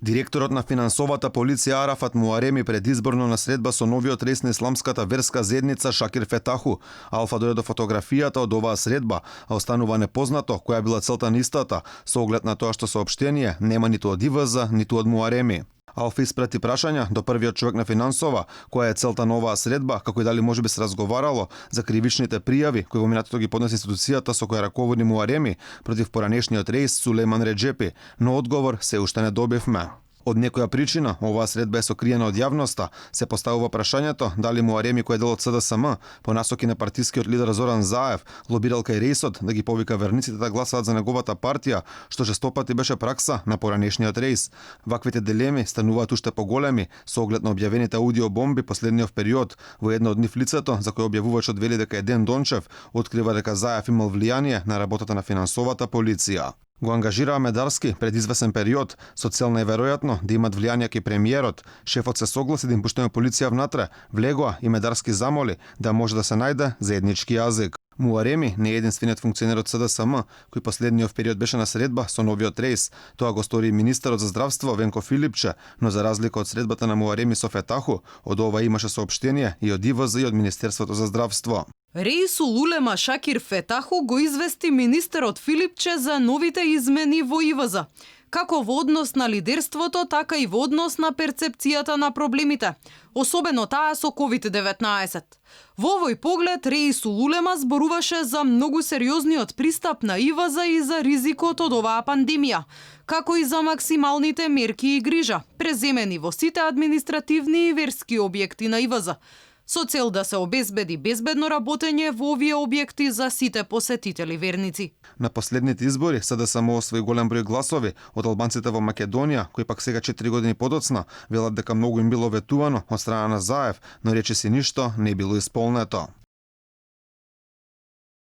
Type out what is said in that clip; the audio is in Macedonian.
Директорот на финансовата полиција Арафат Муареми предизборно на средба со новиот рейс на исламската верска заедница Шакир Фетаху. Алфа дојде до фотографијата од оваа средба, а останува непознато која била целта на истата, со оглед на тоа што соопштение нема ниту од ИВЗ, ниту од Муареми. Алфа испрати прашања до првиот човек на финансова, која е целта на оваа средба, како и дали можеби се разговарало за кривичните пријави кои во минатото ги поднесе институцијата со која раководи Муареми против поранешниот рейс Сулейман Реджепи, но одговор се уште не добивме. Од некоја причина, оваа средба е сокриена од јавноста, се поставува прашањето дали Муареми, кој е дел од СДСМ, по насоки на партискиот лидер Зоран Заев, лобирал кај рейсот да ги повика верниците да гласаат за неговата партија, што честопати беше пракса на поранешниот рейс. Ваквите дилеми стануваат уште поголеми со оглед на објавените аудиобомби последниот период. Во едно од нив лицето, за кој објавувачот вели дека е Ден Дончев, открива дека Заев имал влијание на работата на финансовата полиција. Го ангажираа Медарски пред извесен период, со цел најверојатно да имат влијание кај премиерот. Шефот се согласи да им пуштаме полиција внатре, влегоа и Медарски замоли да може да се најде заеднички јазик. Муареми не е единствениот функционер од СДСМ, кој последниот период беше на средба со новиот рейс. Тоа го стори министерот за здравство Венко Филипче, но за разлика од средбата на Муареми со Фетаху, од ова имаше соопштение и од ИВЗ и од Министерството за здравство. Рейсул улема Шакир Фетаху го извести министерот Филипче за новите измени во ИВЗ, како во однос на лидерството, така и во однос на перцепцијата на проблемите, особено таа со COVID-19. Во овој поглед, Рейсул улема зборуваше за многу сериозниот пристап на ИВЗ и за ризикот од оваа пандемија, како и за максималните мерки и грижа, преземени во сите административни и верски објекти на ИВЗ, со цел да се обезбеди безбедно работење во овие објекти за сите посетители верници. На последните избори СДСМ освои голем број гласови од албанците во Македонија, кои пак сега 4 години подоцна велат дека многу им било ветувано од страна на Заев, но речиси ништо не било исполнето.